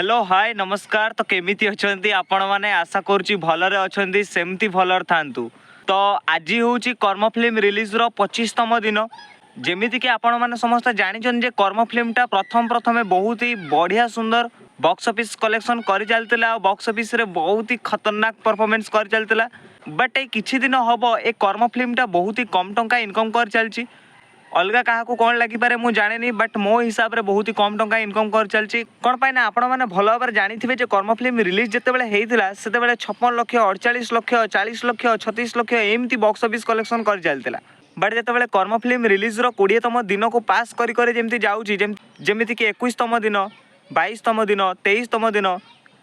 Hello, ହାଏ, ନମସ୍କାର। ତ କେମିତି ଅଛନ୍ତି ଆପଣମାନେ? ଆଶା କରୁଛି ଭଲରେ ଅଛନ୍ତି, ସେମିତି ଭଲରେ ଥାନ୍ତୁ। ତ ଆଜି ହେଉଛି କର୍ମ ଫିଲ୍ମ ରିଲିଜ୍ର 25ତମ ଦିନ। ଯେମିତିକି ଆପଣମାନେ ସମସ୍ତେ ଜାଣିଛନ୍ତି ଯେ କର୍ମ ଫିଲ୍ମଟା ପ୍ରଥମ ପ୍ରଥମେ ବହୁତ ହି ବଢ଼ିଆ ସୁନ୍ଦର ବକ୍ସ ଅଫିସ୍ କଲେକ୍ସନ୍ କରି ଚାଲିଥିଲା ଆଉ ବକ୍ସ ଅଫିସରେ ବହୁତ ହି ଖତରନାକ ପରଫର୍ମାନ୍ସ କରି ଚାଲିଥିଲା। ବଟ୍ ଏଇ କିଛି ଦିନ ହବ ଏ କର୍ମ ଫିଲ୍ମଟା ବହୁତ ହି କମ୍ ଟଙ୍କା ଇନକମ୍ କରି ଚାଲିଛି। ଅଲଗା କାହାକୁ କ'ଣ ଲାଗିପାରେ ମୁଁ ଜାଣିନି, ବଟ୍ ମୋ ହିସାବରେ ବହୁତ ହି କମ୍ ଟଙ୍କା ଇନକମ୍ କରିଚାଲିଛି। କ'ଣ ପାଇଁ ନା ଆପଣମାନେ ଭଲ ଭାବରେ ଜାଣିଥିବେ ଯେ କର୍ମ ଫିଲ୍ମ ରିଲିଜ୍ ଯେତେବେଳେ ହେଇଥିଲା, ସେତେବେଳେ 56 ଲକ୍ଷ, 48 ଲକ୍ଷ, 40 ଲକ୍ଷ, 36 ଲକ୍ଷ ଏମିତି ବକ୍ସ ଅଫିସ୍ କଲେକ୍ସନ୍ କରିଚାଲିଥିଲା। ବଟ୍ ଯେତେବେଳେ କର୍ମ ଫିଲ୍ମ ରିଲିଜ୍ର 20ତମ ଦିନକୁ ପାସ୍ କରି କରି ଯେମିତି ଯାଉଛି, ଯେମିତିକି 21ତମ ଦିନ, 22ତମ ଦିନ, 23ତମ ଦିନ,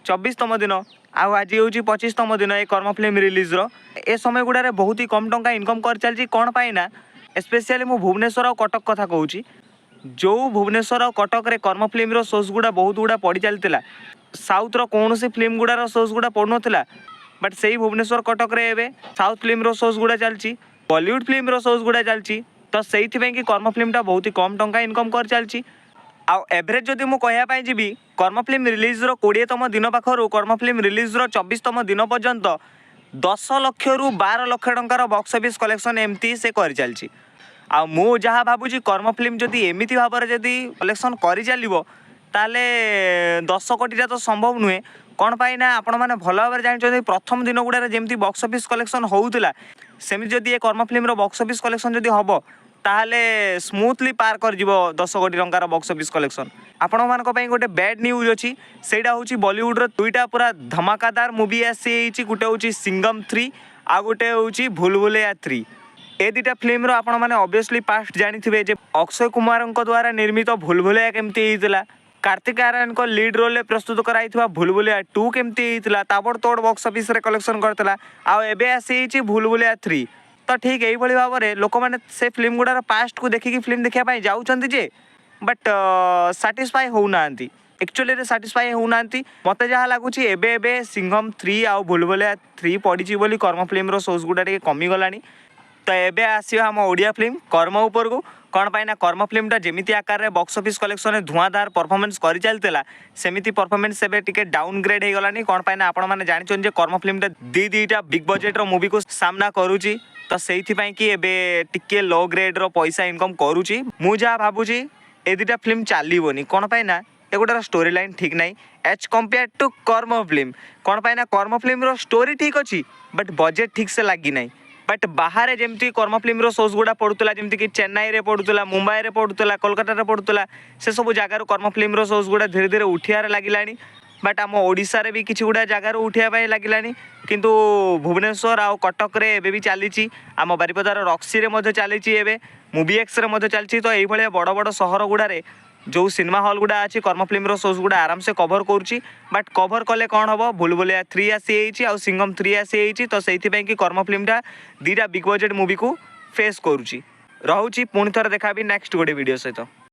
24ତମ ଦିନ ଆଉ ଆଜି ହେଉଛି 25ତମ ଦିନ ଏ କର୍ମ ଫିଲ୍ମ ରିଲିଜ୍ର, ଏ ସମୟ ଗୁଡ଼ାରେ ବହୁତ ହି କମ୍ ଟଙ୍କା ଇନକମ୍ କରିଚାଲିଛି। କ'ଣ ପାଇଁ ନା ସ୍ପେସିଆଲି ମୁଁ ଭୁବନେଶ୍ୱର ଆଉ କଟକ କଥା କହୁଛି। ଯେଉଁ ଭୁବନେଶ୍ୱର ଆଉ କଟକରେ କର୍ମ ଫିଲ୍ମର ସୋଜ୍ ଗୁଡ଼ା ବହୁତ ଗୁଡ଼ା ପଡ଼ି ଚାଲିଥିଲା, ସାଉଥର କୌଣସି ଫିଲ୍ମ ଗୁଡ଼ାର ସୋଜ୍ ଗୁଡ଼ା ପଡ଼ୁନଥିଲା, ବଟ୍ ସେଇ ଭୁବନେଶ୍ୱର କଟକରେ ଏବେ ସାଉଥ ଫିଲ୍ମର ସୋଜ୍ ଗୁଡ଼ା ଚାଲିଛି, ବଲିଉଡ଼ ଫିଲ୍ମର ସୋଜ୍ ଗୁଡ଼ା ଚାଲିଛି। ତ ସେଇଥିପାଇଁ କି କର୍ମ ଫିଲ୍ମଟା ବହୁତ ହି କମ୍ ଟଙ୍କା ଇନକମ୍ କରିଚାଲିଛି। ଆଉ ଏଭରେଜ ଯଦି ମୁଁ କହିବା ପାଇଁ ଯିବି, କର୍ମ ଫିଲ୍ମ ରିଲିଜ୍ର 20ତମ ଦିନ ପାଖରୁ କର୍ମ ଫିଲ୍ମ ରିଲିଜ୍ର 24ତମ ଦିନ ପର୍ଯ୍ୟନ୍ତ 10 ଲକ୍ଷରୁ 12 ଲକ୍ଷ ଟଙ୍କାର ବକ୍ସ ଅଫିସ୍ କଲେକ୍ସନ୍ ଏମିତି ସେ କରିଚାଲିଛି। ଆଉ ମୁଁ ଯାହା ଭାବୁଛି, କର୍ମ ଫିଲ୍ମ ଯଦି ଏମିତି ଭାବରେ ଯଦି କଲେକ୍ସନ୍ କରିଚାଲିବ, ତାହେଲେ 10 କୋଟିଟା ତ ସମ୍ଭବ ନୁହେଁ। କ'ଣ ପାଇଁ ନା ଆପଣମାନେ ଭଲ ଭାବରେ ଜାଣିଛନ୍ତି, ପ୍ରଥମ ଦିନ ଗୁଡ଼ାରେ ଯେମିତି ବକ୍ସ ଅଫିସ୍ କଲେକ୍ସନ୍ ହେଉଥିଲା, ସେମିତି ଯଦି ଏ କର୍ମ ଫିଲ୍ମର ବକ୍ସ ଅଫିସ୍ କଲେକ୍ସନ୍ ଯଦି ହେବ, ତାହେଲେ ସ୍ମୁଥଲି ପାର କରିଯିବ 10 କୋଟି ଟଙ୍କାର ବକ୍ସ ଅଫିସ୍ କଲେକ୍ସନ୍। ଆପଣମାନଙ୍କ ପାଇଁ ଗୋଟେ ବ୍ୟାଡ୍ ନ୍ୟୁଜ୍ ଅଛି। ସେଇଟା ହେଉଛି ବଲିଉଡ଼ର ଦୁଇଟା ପୁରା ଧମାକାଦାର ମୁଭି ଆସିଯାଇଛି। ଗୋଟେ ହେଉଛି ସିଙ୍ଗମ୍ 3 ଆଉ ଗୋଟେ ହେଉଛି ଭୁଲଭୁଲେୟା 3। ଏ ଦୁଇଟା ଫିଲ୍ମର ଆପଣମାନେ ଅବଭିୟସଲି ପାଷ୍ଟ ଜାଣିଥିବେ ଯେ ଅକ୍ଷୟ କୁମାରଙ୍କ ଦ୍ୱାରା ନିର୍ମିତ ଭୁଲଭୁଲେୟା କେମିତି ହେଇଥିଲା, କାର୍ତ୍ତିକ ଆର୍ୟନଙ୍କ ଲିଡ୍ ରୋଲ୍ରେ ପ୍ରସ୍ତୁତ କରାଯାଇଥିବା ଭୁଲଭୁଲେୟା 2 କେମିତି ହେଇଥିଲା, ତାବଡ଼ତୋଡ଼ ବକ୍ସ ଅଫିସରେ କଲେକ୍ସନ୍ କରିଥିଲା। ଆଉ ଏବେ ଆସିଯାଇଛି ଭୁଲଭୁଲେୟା 3। ତ ଠିକ୍ ଏଇଭଳି ଭାବରେ ଲୋକମାନେ ସେ ଫିଲ୍ମ ଗୁଡ଼ାର ପାଷ୍ଟକୁ ଦେଖିକି ଫିଲ୍ମ ଦେଖିବା ପାଇଁ ଯାଉଛନ୍ତି ଯେ, ବଟ୍ ସାଟିସ୍ଫାଏ ହେଉନାହାନ୍ତି, ଆକ୍ଚୁଆଲିରେ ସାଟିସ୍ଫାଏ ହେଉନାହାନ୍ତି। ମୋତେ ଯାହା ଲାଗୁଛି, ଏବେ ଏବେ ସିଂହମ୍ 3 ଆଉ ଭୁଲଭୁଲେୟା 3 ପଡ଼ିଛି ବୋଲି କର୍ମ ଫିଲ୍ମର ସୋଜ୍ ଗୁଡ଼ା ଟିକେ କମିଗଲାଣି। ତ ଏବେ ଆସିବା ଆମ ଓଡ଼ିଆ ଫିଲ୍ମ କର୍ମ ଉପରକୁ। କ'ଣ ପାଇଁ ନା କର୍ମ ଫିଲ୍ମଟା ଯେମିତି ଆକାରରେ ବକ୍ସ ଅଫିସ୍ କଲେକ୍ସନରେ ଧୂଆଁଧାର ପରଫର୍ମାନ୍ସ କରିଚାଲିଥିଲା, ସେମିତି ପରଫର୍ମାନ୍ସ ଏବେ ଟିକେ ଡାଉନଗ୍ରେଡ୍ ହେଇଗଲାଣି। କ'ଣ ପାଇଁ ନା ଆପଣମାନେ ଜାଣିଛନ୍ତି ଯେ କର୍ମ ଫିଲ୍ମଟା ଦୁଇ ଦୁଇଟା ବିଗ୍ ବଜେଟ୍ର ମୁଭିକୁ ସାମ୍ନା କରୁଛି। ତ ସେଇଥିପାଇଁ କି ଏବେ ଟିକେ ଲୋ ଗ୍ରେଡ୍ର ପଇସା ଇନକମ୍ କରୁଛି। ମୁଁ ଯାହା ଭାବୁଛି, ଏ ଦୁଇଟା ଫିଲ୍ମ ଚାଲିବନି। କ'ଣ ପାଇଁ ନା ଏଗୁଡ଼ାର ଷ୍ଟୋରି ଲାଇନ୍ ଠିକ୍ ନାହିଁ ଏଜ୍ କମ୍ପେୟାର ଟୁ କର୍ମ ଫିଲ୍ମ। କ'ଣ ପାଇଁ ନା କର୍ମ ଫିଲ୍ମର ଷ୍ଟୋରି ଠିକ୍ ଅଛି, ବଟ୍ ବଜେଟ୍ ଠିକ୍ ସେ ଲାଗିନାହିଁ। ବଟ୍ ବାହାରେ ଯେମିତି କର୍ମ ଫିଲ୍ମର ସୋଜ୍ ଗୁଡ଼ା ପଡ଼ୁଥିଲା, ଯେମିତିକି ଚେନ୍ନାଇରେ ପଡ଼ୁଥିଲା, ମୁମ୍ବାଇରେ ପଡ଼ୁଥିଲା, କୋଲକାତାରେ ପଡ଼ୁଥିଲା, ସେସବୁ ଜାଗାରୁ କର୍ମ ଫିଲ୍ମର ସୋଜ୍ ଗୁଡ଼ା ଧୀରେ ଧୀରେ ଉଠିବାରେ ଲାଗିଲାଣି। ବଟ୍ ଆମ ଓଡ଼ିଶାରେ ବି କିଛି ଗୁଡ଼ା ଜାଗାରୁ ଉଠିବା ପାଇଁ ଲାଗିଲାଣି, କିନ୍ତୁ ଭୁବନେଶ୍ୱର ଆଉ କଟକରେ ଏବେ ବି ଚାଲିଛି। ଆମ ବାରିପଦାର ରକ୍ସିରେ ମଧ୍ୟ ଚାଲିଛି, ଏବେ ମୁଭି ଏକ୍ସରେ ମଧ୍ୟ ଚାଲିଛି। ତ ଏଇଭଳିଆ ବଡ଼ ବଡ଼ ସହର ଗୁଡ଼ାରେ ଯେଉଁ ସିନେମା ହଲ୍ ଗୁଡ଼ା ଅଛି, କର୍ମ ଫିଲ୍ମର ସୋଜ୍ ଗୁଡ଼ା ଆରାମସେ କଭର୍ କରୁଛି। ବଟ୍ କଭର୍ କଲେ କ'ଣ ହେବ? ଭୁଲଭୁଲିଆ 3 ଆସିଯାଇଛି ଆଉ ସିଙ୍ଗମ୍ 3 ଆସିଯାଇଛି। ତ ସେଇଥିପାଇଁ କି କର୍ମ ଫିଲ୍ମଟା ଦୁଇଟା ବିଗ୍ ବଜେଟ୍ ମୁଭିକୁ ଫେସ୍ କରୁଛି। ରହୁଛି, ପୁଣି ଥରେ ଦେଖାବି ନେକ୍ସଟ ଗୋଟେ ଭିଡ଼ିଓ ସହିତ।